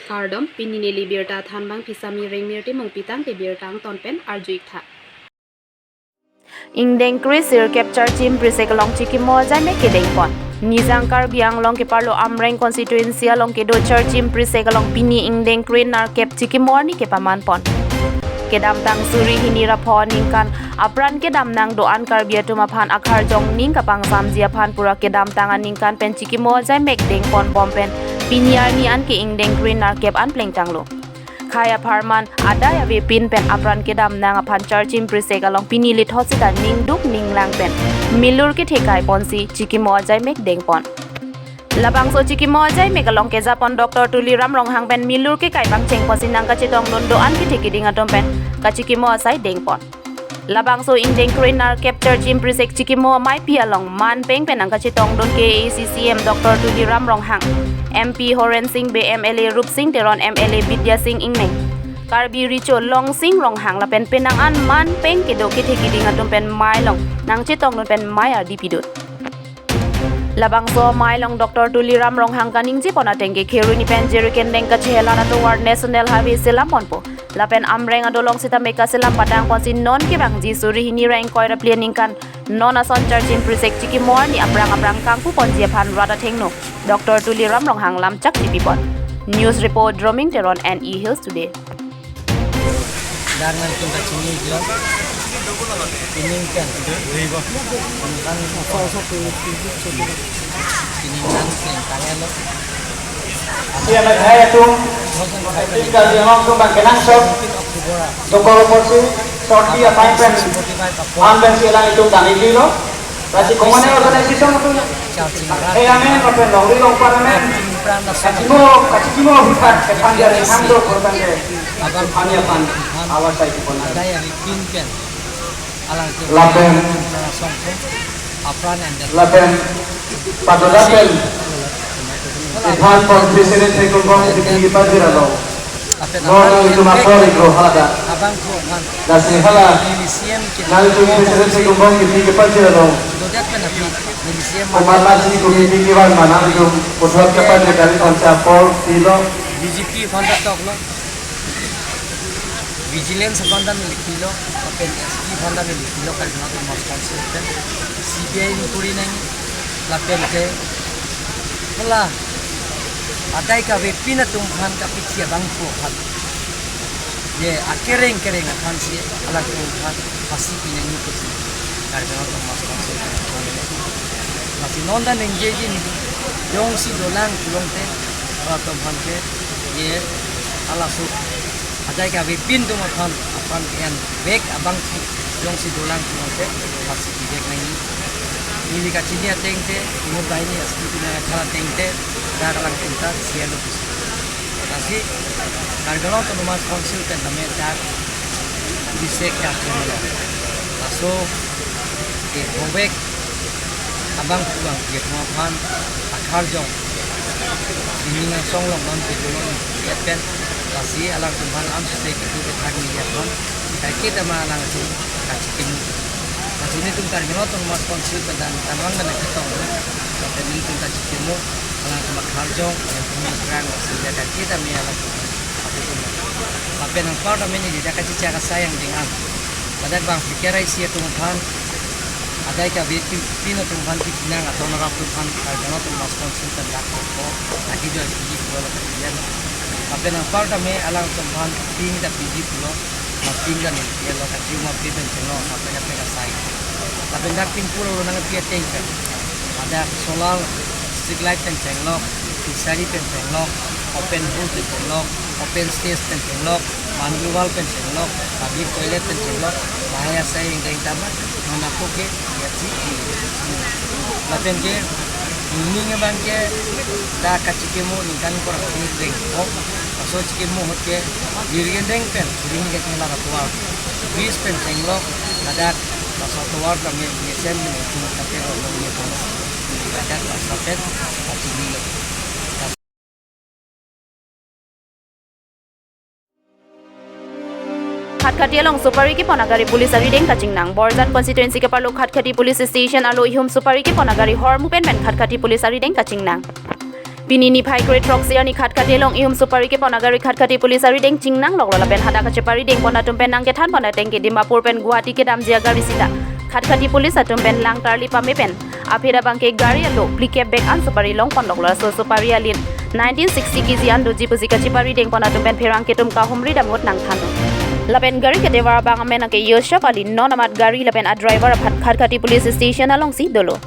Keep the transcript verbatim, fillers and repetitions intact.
Kardom, pini neli birta thanbang Phisami Rengmirti Mungpi tangte birta angton pen arju-ik tha. Ingdeng kre sirkep Charchim Prisek along chikimo ajaimek kedengpon. Nijang Karbi Anglong keparlo Amreng constituency along kedo Charchim Prisek along pini ingdeng kre nerkep chikimo arni kepamanpon. Kedamtang suri hini ra pho aningkan apran kedam nang do-an Karbi atum aphan akharjong ning kapangsamji aphan pura kedamtang aningkan pen chikimo ajaimek dengponbom pen pini arni anke ingdeng kre nerkep an plengtanglo. Khei apharman adai avepin pen apran kedam nang aphan Charchim Prisek along pini lithot sita ningduk ninglang pen milur kethekaiponsi chikimo ajaimek dengpon. Labangso chikimo ajaimek along kejapon Doctor Tuliram Ronghang pen milur kekai pangchengponsi nangkachetongdun do-an kethe keding atum pen kachikimo asai dengpon. Labangso ingdeng kre nerkep Charchim Prisek chikimo ameipi along manpeng pen nangkachetongdun K A A C C M Doctor Tuliram Ronghang, M P Horen Sing Bey, M L A Rupsing Teron, M L A Bidya Sing Engleng, Karbi Recho Longsing Ronghang lapen penang an manpeng kedo kethe keding atum pen mei along nangchetongdun pen mei ardi pidun. Labangso mei along Doctor Tuliram Ronghang kaningjepon ateng ke Kheroni pen Jirikindeng kachehelat atovar National Highway selamponpo. Lapen Amreng adolong sitame kaselam padangponsi non kevangji suri hini ra ingkoi ra phli aningkan non ason Charchim Prisek chikimo arni aphrang aphrang kangpuponji aphan rat athengno Doctor Tuliram Ronghang lamchak chipipon. News report, Droming Teron, N E Hills Today. Dak nangtum kachini iklo. Pining pen. Kan pining nang sing tangelo. Si amat hai atum. Tinggal di among tum bang kenangsot. Dokor porsi sorti apai pen. An pen si alanglitum tani iklo. Lasi common organization atum. Eh, amen, amen, longri longpar amen. Kachimo, kachimo hipat, kepanjang, hando, korban ke. Abang, ani apan, awas saya kipon. Ada yang pin pen. Alang tu. Lapen. Song tu. Apran and. Lapen. Padola pen. Iphan pon president sekun bong di tinggi pajir alo. Lapen non aphan nangtum apor iklo hala dak. Abang ko man. Lasi hala. Neli C M ke. Nangtum president sekun bong di tinggi pajir alo. Dodak pen api. Neli C M. Komat lasi komiti kevan ma nangtum puthot kapan jekari konsa apor pilo. B J P aphan ta toklo. Vigilance aphan ta neli pilo. Lapen S P aphan ta neli pilo. Karbi Anglong Autonomous Council pen. C B I inquiry nang. Lapen ke. Hala. Adai kavepin atum aphan kapithi abang ko aphan. Ye, akereng kereng aphan si, alangtum aphan, phasi pinang ni pusi. Karbi Anglong Autonomous Council. Lasi non ta ningjeji ni, jongsi dolang pulote, latum aphan ke, ye, halaso. Adai kavepin atum aphan, aphan ke an vek abang si, jongsi dolang pulote, phasi pivek nangji. Neli kachini ateng te, umur bahini S P pinang athar ateng te, dak alangtum ta, C L O pusi. Lasi, Karbi Anglong Autonomous Council pen tame dak bisek dak kemelo. Laso ke bobek abang pulang ke aphan akharjong. Sining asong long non ke dulon pen lasi alangtum aphan am se ke tu ke thak ni aphan. Kaike tama alangtum kachikimo. Lasi nelitum Karbi Anglong Autonomous Council pen dan tanwang dan ketong. Lapen nelitum kachikimo. Alangtum akharjong, alangtum akrang, lasi dak kaike tame alangtum. Lapen anpar tame neli dak kachichak asai angdeng an. Ladak bang pikir isi atum aphan. Adai kavepin atum aphan, pinang aton arap atum aphan, Karbi Anglong Autonomous Council pen dak ko. Lagi jual sigi dua lapan bulan. Lapen anpar tame alangtum aphan, ping ta piji pulo. Mapin kan ni, ya lo kachima pi pen chenglo, mapin kan pen asai. Lapen dak pin pulo lo nangpi ateng pen. Ada solar, street light pen chenglo, fishery pen chenglo, open pool pen chenglo, open stage pen chenglo, boundary wall pen chenglo, public toilet pen chenglo, bahaya asai ingdeng tama, mana ko ke, ya si. Lapen ke, ning abang ke, dak kachikimo ningkan kor ni deng. Oh, laso chikimo ahut ke, Jirikindeng pen, ring ke tingla atovar. Bridge pen chenglo, ladak, laso atovar kami, ni sen ni, tung kate ro, ni tung. Ladak, laso pen, kachini lo. Khatkhati along supari kepon agari police arideng kachingnang. Borjan constituency keparlo Khatkhati police station arlo ihum supari kepon agari hormu pen pen Khatkhati police arideng kachingnang. Pini niphai kre throksi arni Khatkhati along ihum supari kepon agari Khatkhati police arideng chingnang loklo lapen hadak kachepari dengpon atum pen nangkethan pon ateng ke Dimapur pen Guwahati kedamji agari sita Khatkhati police atum pen lang tarli pame pen aphi abang ke gari alo phlikep bag an supari longpon loklo, laso supari alit nineteen sixty kg an doji pusi kachepari dengpon atum pen pherangke atum kahumri damnot nangthan. Lapen gari ketevar abang amen ke Yosef Ali, non amat gari lapen adriver aphan Khatkhati police station alongsi dolo.